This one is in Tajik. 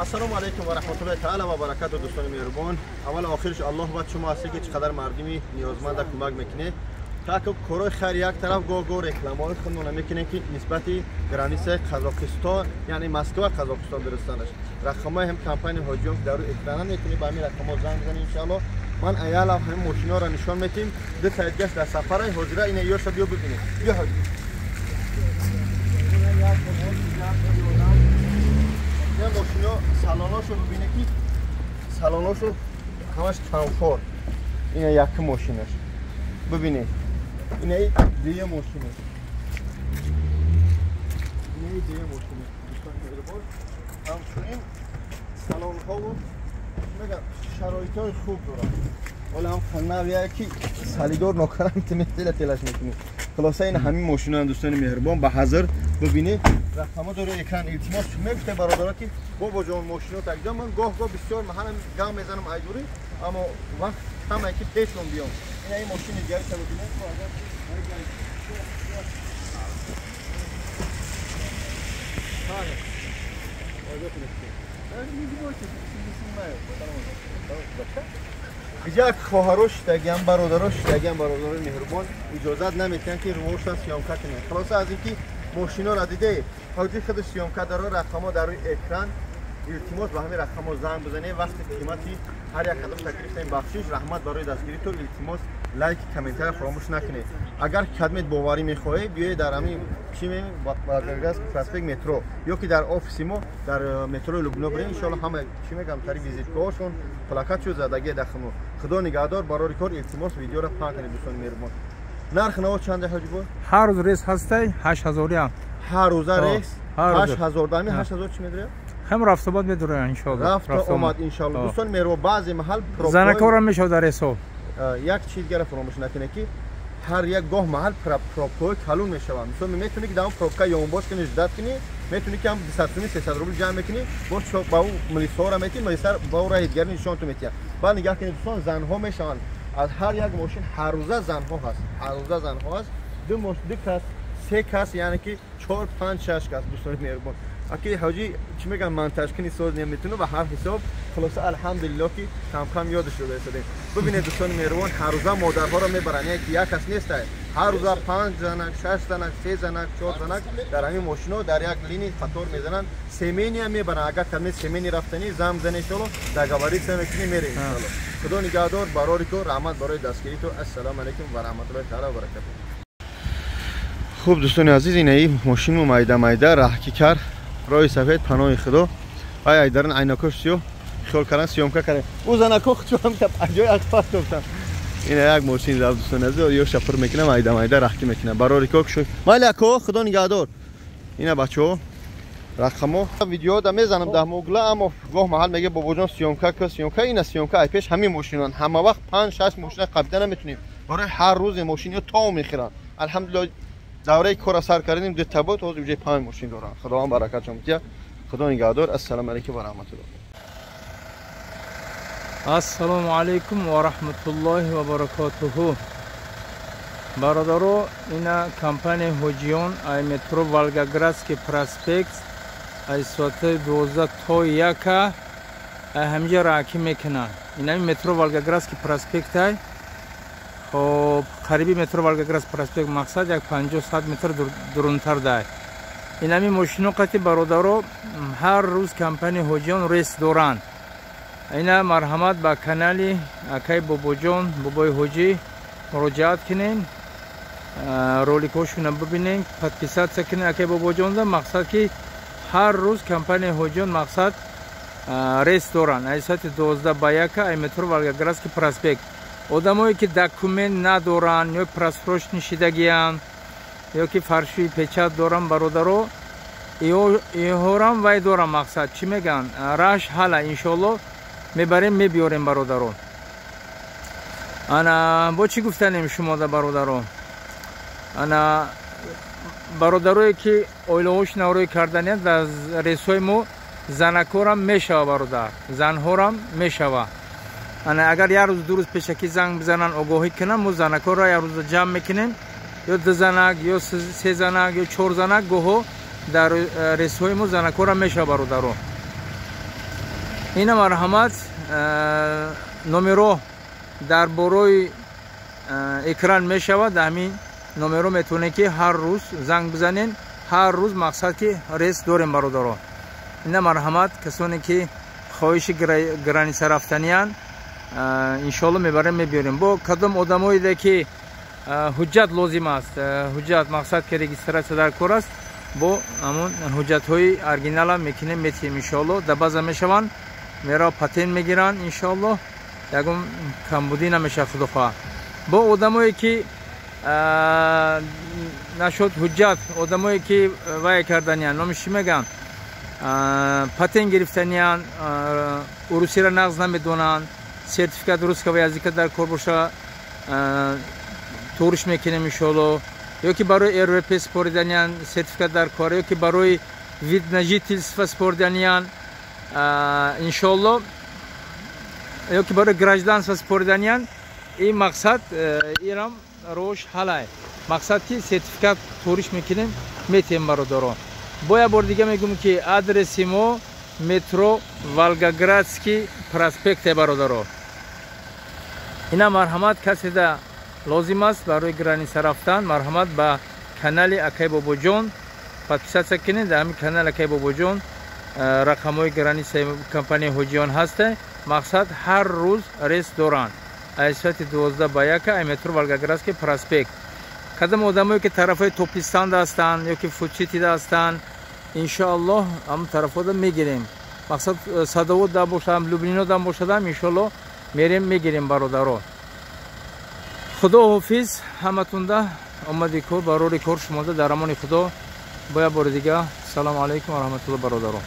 Ассалому алайкум ва раҳматуллоҳи таала ва баракату, дӯстони меҳрубон. Аввал охирш Аллоҳ бад шумо ҳасте ки чӣ қадар мардуми ниёзманда кӯмак мекунед. Так корҳои хайр як тараф, гоҳ-гоҳ рекламаҳои худмона мекунем, ки нисбати границаи Қазоқистон, яъне Москва Қазоқистон дурустанаш. Рақамҳои ҳам компания Ҳоҷиён дар рӯи экрана метавонед ба ҳамин рақамҳо занг бизанед иншааллоҳ. Ман аялав ҳамин мошинаро нишон метим. Ду таидгаш дар сафарай ҳозира ина ёша биё бибинед. Биё ҳоҷи. Ин мошино салоношо бибинед ки салоношо ҳамаш комфорт. Ина якум мошинаш. Бибинед. Ина дуюм мошинаш. Ина дуюм мошинаш. Дӯстони меҳрубон, ҳамчунин салонҳову мегам шароитҳои хуб дорад. Ҳоло ҳам навия ки салидор нокарам тела телаш мекунӣ. Хулоса ин ҳамин мошиноам дӯстони меҳрубон ба ҳазр бибинед. Рақамҳо дори экран. Илтимос мегуфтем бародаро ки бобоҷон мошино такҷо ман гоҳ-гоҳ бисёр маҳалам гам мезанам айдурӣ, аммо вақт ҳамае ки пешон биём. Ина ин мошини дигариша бибинед. Як хоҳаро шидагиам, бародаро шидагиам, бародарои меҳрубон иҷозат наметиҳанд ки рӯошон съёмка кунед. Хулоса аз ин ки мошиноро дидед, ҳоҷи худ съёмка дора, рақамҳо дар рӯи экран. Илтимос ба ҳамин рақамҳо занг бизанед. Вақти қимати ҳар як қадам гирифтем бахшиш. Раҳмат барои дастгиритон. Илтимос лайк, комментария фаромӯш накунед. Агар кадмет боварӣ мехоҳед, биёед дар ҳамин чӣ Волгоградский проспект метро ё ки дар офиси мо дар метрои Лубно биред. Иншоалло ҳама чӣ мегам тари визиткаҳошон плакатшо задагие дахмо. Худо нигаҳдор, барори кор. Илтимос видеоро паҳн кунед дӯстони меҳрубон. Нарх наво чанде ҳоҷибо? Ҳар рӯз рейс ҳастай 8000. Ҳар рӯза рейс 8000. Дами 8000 чӣ медоред? Ҳам рафт омад медорад иншоалло. Рафт омад иншоалло. Дӯстони меҳрубон, баъзе маҳал занакора мешавад дар рейсҳо. Як чиз дигара фаромӯш накунед ки ҳар як гоҳ маҳал пробкаҳои калон мешаванд. Мисол метавонӣ ки дар он пробка ёнбош кунӣ, ждать кунӣ, метавонӣ ки ҳам 200 сомонӣ, 300 рубл ҷамъ мекунӣ, боз ба ӯ милисаҳоро метиҳӣ, милиса ба ӯ раҳи дигари нишонтон метиҳад. Баъд нигаҳ кунед дӯстон, занҳо мешаванд. Аз ҳар як мошин ҳар рӯза занҳо ҳаст. Ҳар рӯза занҳо ҳаст. Ду кас, се кас, яъне ки 4, 5, 6 кас дӯстони меҳрубон. Аки ҳоҷӣ чӣ мегӯям монтажкунӣ соз наметавонад ба ҳар ҳисоб. Хулоса алҳамдулиллоҳ ки кам-кам ёдаш шуда истодем. Бибинед дӯстони меҳрубон, ҳар рӯза модарҳоро мебаранд, яъне ки як кас нест. Ҳар рӯза 5 занак, 6 занак, 3 занак, 4 занак дар ҳамин мошино дар як линии қатор мезананд. Семения мебаранд. Агар кадме семени рафтанӣ зам зане иншоалло договориться мекунӣ мерем иншоалло. Худо нигаҳдор, барори кор, раҳмат барои дастгиритон. Ассалому алайкум ва раҳматуллоҳи таала ва баракатуҳ. Хуб дӯстони азиз, инаи мошинмо майда майда раҳкӣ кард. Роҳи сафед, паноҳи худо. Ай айдаран айнакош сиёҳ хиёл кардан съёмка кардем. Ӯ занако чӯам ҷои акпас гуфтам. Ина як мошин рафт дӯстони азиз, ё шапур мекунам, майда майда раҳкӣ мекунам. Барори кок шуд. Майли ако, худо нигаҳдор. Ина бачаҳо рақамо видео да мезанам даҳ мугла, аммо гоҳ маҳал меге бобоҷон съёмка ка, съёмка. Ина съёмка ай пеш ҳамин мошинон. Ҳама вақт 5-6 мошина қабида наметунем. Барои ҳар рӯз мошиниё то мехӯранд. Алҳамдулиллоҳ давраи кора сар кардем, ду та буд, ҳозир уже 5 мошин дорам. Худованд баракатшон бидиҳад. Худо нигаҳдор. Ассалому алайкум ва раҳматуллоҳ. Ассалому алайкум ва раҳматуллоҳи ва баракатуҳу. Бародаро, ина компания Ҳоҷиён ай метро Волгоградский проспект ай соати 12 то 1 ай ҳаминҷа раҳкӣ мекунанд. Ина метро Волгоградский проспект ай. Хоб, қариби метро Волгоградский проспект, мақсад як 50-100 метр дурунтар дай. Инами мошино қати бародаро ҳар рӯз компания Ҳоҷиён рейс доранд. Ина марҳамат ба канали акай Бобоҷон, Бобои Ҳоҷӣ муроҷиат кунед, роликҳошона бибинед, подписаться кунед акай Бобоҷонда. Мақсад ки ҳар рӯз компания Ҳоҷиён мақсад рейс доранд. Ай соати 12 ба 1 ай метро Волгоградский проспект. Одамое ки документ надоранд ё просрочный шидагиянд ё ки фарши печат доранд бародаро, иҳорам вай дорам мақсад чӣ мегӯянд, раш ҳала иншоалло мебарем мебиёрем бародаро. Ана бо чӣ гуфтанем шумода бародаро? Ана бародарое ки оилаҳош наврӯй карданиянд дар рейсҳои мо занакорам мешава бародар, занҳорам мешава. Ана агар як рӯз ду рӯз пешакӣ занг бизананд, огоҳӣ кунанд, мо занакорро як рӯз ҷамъ мекунем, ё ду занак, ё се занак, ё чор занак, гоҳо дар рейсҳои мо занакорам мешава бародаро. Ина марҳамат, номеро дар борои экран мешавад. Ҳамин номеро метавонед ки ҳар рӯз занг бизанед. Ҳар рӯз мақсад ки рейс дорем, бародаро. Ина марҳамат, касоне ки хоҳиши граница рафтаниянд, иншоалло мебарем, мебиёрем. Бо кадом одамоеде ки ҳуҷҷат лозим аст, ҳуҷҷат, мақсад ки регистрация дар кор аст, бо ҳамон ҳуҷҷатҳои оригинала мекунем, метиҳем, иншоалло. Да база мешаванд, мера патент мегиранд, иншоалло, ягон камбудӣ намешавад, худо хоҳад. Бо одамое ки нашуд ҳуҷҷат, одамое ки вай карданиянд, номи чӣ мегӯянд, патент гирифтаниянд, урусиро нағз намедонанд, сертификат русского языка дар кор боша, туриш мекунем, иншоалло. Ё ки барои РВП спориданиянд, сертификат дар кор, ё ки барои вид на жительство спориданиянд, иншоалло, ё ки барои гражданство спориданиянд, ин мақсад ирам рош ҳалай, мақсад ки сертификат туриш мекунем, метиҳем, бародаро. Бо як бор дига мегӯм, ки адреси мо метро Волгоградский проспекте, бародаро. Ина марҳамат, каседа лозим аст барои граница рафтан, марҳамат, ба канали акай Бобоҷон подписаться кунед. Дар ҳамин канали акай Бобоҷон рақамҳои границаи компанияи Ҳоҷиён ҳаста. Мақсад, ҳар рӯз рейс доранд аз соати 12 ба 1 ай метро Волгоградский проспект. Кадом одамое ки тарафҳои Топлистанда ҳастанд ё ки Фудситида ҳастанд, иншоаллоҳ, ҳамн тарафҳода мегирем. Мақсад, Садовод да бошадам, Люблино дам бошадам, иншоаллоҳ, мерем, мегирем, бародаро. Худо ҳофиз ҳаматунда, омади кор, барори кор шумода, дар амони Худо. Бо як бори дига, салому алайкум ва раҳматулло, бародаро.